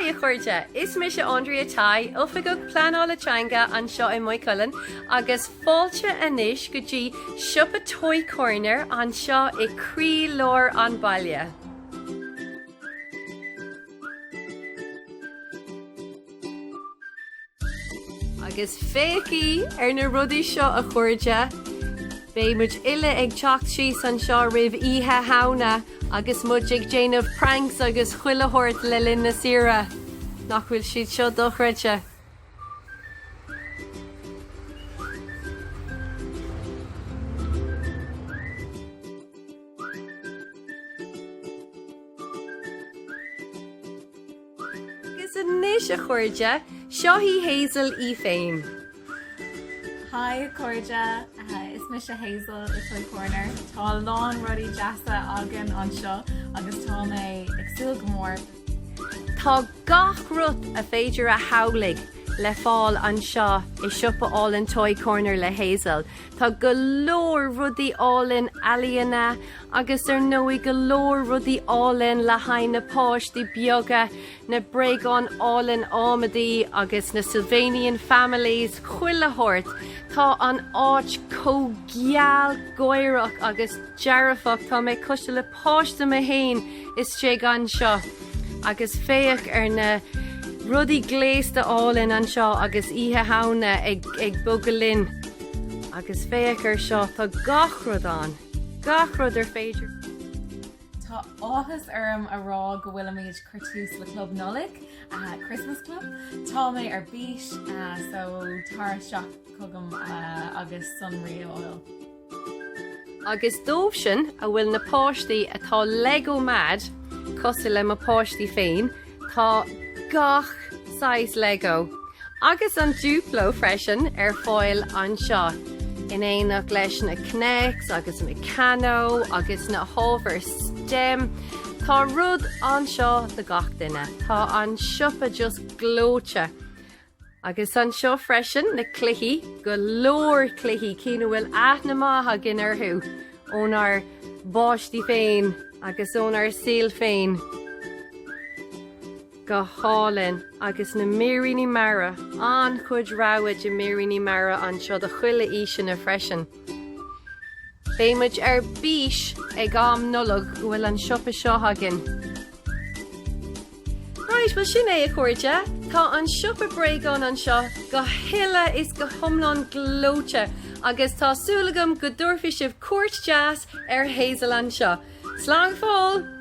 Haigh a chairde, is mise Andrea Tighe, Oifigeach Pleanála Teanga anseo i Maigh Cuilinn agus fáilte anois go dtí siopa Toy Corner anseo i croílár an baile. Agus féachaigí ar na rudaí seo a chairde! Beidh muid uile ag teacht síos anseo roimh Oíche Shamhna agus muid ag déanamh pranks agus chuile shórt le linn na saoire. Nach bhfuil siad seo dochreidte? Agus anois, a chairde, seo í Hazel í féin. Hi a chairde, is mise Hazel i Toy Corner. Tá a lán rudaí deasa againn anseo agus tá mé ag súil go mór. Tá gach rud a féidir a shamhlaigh le fáil anseo i siopa álainn Toy Corner le Hazel. Tá go leor rudaí álainn ealaíona agus ar ndóigh go leor rudaí álainn le haghaidh na páistí beaga, na bréagáin álainn ádhmadaí agus na Sylvanian Families, chuile shórt. Tá an áit chomh geal gáireach agus dearfach, tá mé cosúil le páiste mé fhéin istigh anseo agus féach ar na rudaí gléasta álainn anseo agus Oíche Shamhna ag ag bogadh linn agus féach ar seo, tá gach rud ann, gach rud ar féidir. Tá áthas orm a rá go bhfuilimid cur tús le Club Nollag, Christmas Club. Tá mé ar bís so tar isteach chugam agus sonraí a fháil. Agus dóibhsean a bhfuil na páistí atá Lego mad, cosúil le mo páistí féin, tá gach saghas Lego, agus an Duplo freisin, ar fáil anseo, in éineacht leis na K'Nex agus Meccano agus na hábhair STEM. Tá rud anseo do gach duine. Tá an siopa just gleoite. Agus anseo freisin, na cluichí, go leor cluichí, cinn a bhfuil aithne maith againn orthu ónár bpáistí féin agus ónár saol féin. Go hálainn. Agus na míríní mara, an-chuid rogha de míríní mara anseo do chuile aoiseanna freisin. Beidh muid ar bís ag am Nollag go bhfuil an siopa seo againn. Right, bhuel sin é a chairde. Tá an siopa bréagán anseo go huile is go hiomlán gleoite agus tá súil agam go dtabharfaidh sibh cuairt deas ar Hazel anseo. Slán go fóill!